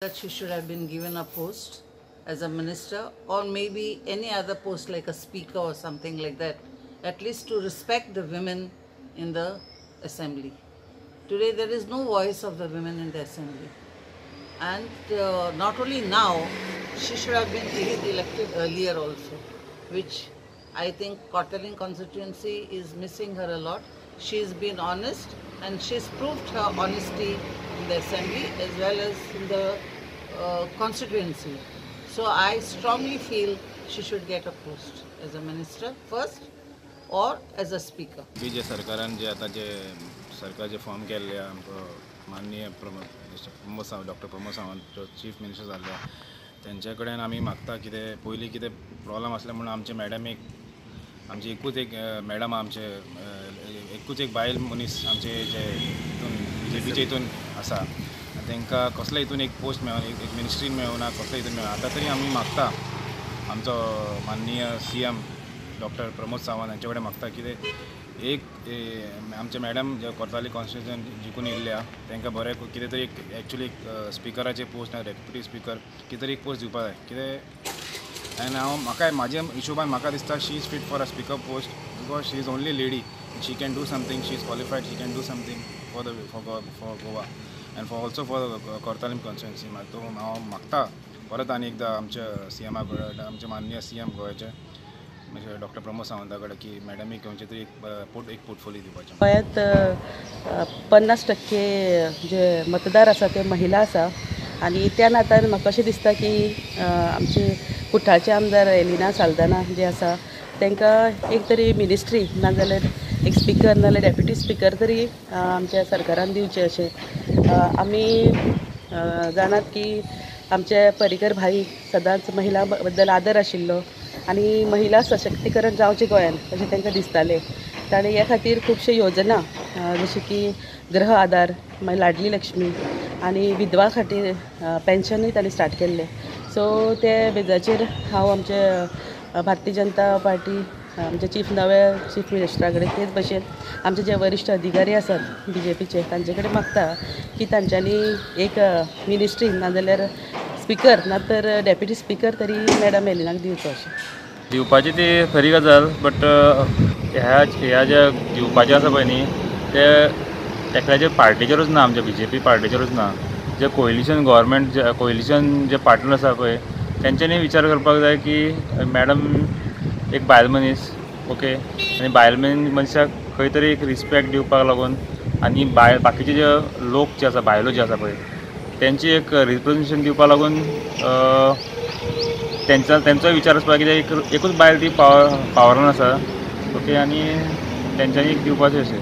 That she should have been given a post as a minister or maybe any other post like a speaker or something like that, at least to respect the women in the assembly. Today there is no voice of the women in the assembly, and not only now, she should have been elected earlier also, which I think Cortalim constituency is missing her a lot. She's been honest and she's proved her honesty in the assembly as well as in the constituency. So I strongly feel she should get a post as a minister first or as a speaker. जे सरकारान जे आतां जे सरकार जे form केल्ले आमकां माननीय Pramod Sawant, doctor Pramod Sawant जो chief minister जाल्ले, तेंचे कडेन आमी मागता कितें पयलीं कितें प्रॉब्लम आसलें म्हणून आमचे मॅडमीक, आमची एकूच एक मॅडम, आमचे एकूच एक बायल मनीस आमचे जे हितून बीजेपीचे हितून आसा, तांकां कसले हितून एक पोस्ट मेळना, एक मिनिस्ट्रीन मेळना, कसले हितून मेळना. आतां तरी आमी मागता आमचो माननीय सीएम डॉक्टर प्रमोद सावंत हांचे कडेन मागता कितें एक आमचे मॅडम जे कोर्ताली कॉन्स्टिट्युएन्सी जिखून येयल्ल्या तांकां बरें कितें तरी एक एक्चुली एक स्पिकराचे पोस्ट ना डेप्युटी स्पिकर कितें तरी एक पोस्ट दिवपाक जाय कितें. आनी हांव म्हाका म्हाज्या हिशोबान म्हाका दिसता she is fit for a speaker post because she is only lady, she can do something, she is qualified, she can do something for the for Goa and for also for Cortalim constituency. तो हांव मागता परत आनी एकदां आमच्या सीएमा कडेन, आमचे माननीय सीएम गोव्याचे म्हणजे डॉक्टर प्रमोद सावंता कडेन की मॅडमीक खंयचे तरी एक पोर्टफोलियो दिवपाचें. गोंयांत 50% जे मतदार आसा ते महिला आसा आनी त्या नात्यान म्हाका अशें दिसता की आमचे कुठ्ठाळचे आमदार एलिना साल्दाना जे आसा तांकां एक तरी मिनिस्ट्री नाजाल्यार एक स्पिकर नाजाल्यार डेप्युटी स्पिकर तरी आमच्या सरकारान दिवचें अशें. आमी जाणात की आमचे पर्रीकर भाई सदांच महिला बद्दल आदर आशिल्लो आनी महिला सशक्तीकरण जावचें गोंयान अशें तांकां दिसतालें. ताणें हे खातीर खुबश्यो योजना जशें की गृह आदार, मागीर लाडली लक्ष्मी आनी विधवा खातीर पेन्शनूय ताणें स्टार्ट केल्लें. सो ते बेजाचेर हांव आमचे भारतीय जनता पार्टी आमचे चीफ नवे चीफ मिनिस्टरा कडेन तेच भशेन आमचे जे वरिश्ठ अधिकारी आसात बीजेपीचे तांचे कडेन मागता की तांच्यांनी एक मिनिस्ट्री नाजाल्यार स्पिकर ना तर डेप्युटी स्पिकर तरी मॅडम एलिनाक दिवचो अशें. दिवपाची ती खरी गजाल, बट ह्या ज्या दिवपाचें आसा पळय न्ही ते एकल्याचे पार्टीचेरूच ना, आमच्या बीजेपी पार्टीचेरूच ना. जे कोएलिशन गव्हर्मेंट जे कोएलिशन जे पार्टनर आसा पळय तेंच्यांनी विचार करपाक जाय की मॅडम एक बायल मनीस, ओके, आनी बायल मनशाक खंय तरी एक रिस्पेक्ट दिवपाक लागून आनी बायल बाकीचे जे लोक जे आसा बायलो जे आसा पळय तेंची एक रिप्रेजेंटेशन दिवपाक लागून तेंचो विचार आसपाक कित्याक एकूच बायल ती पावरान आसा, ओके, आनी तेंच्यांनी एक दिवपाचें अशें.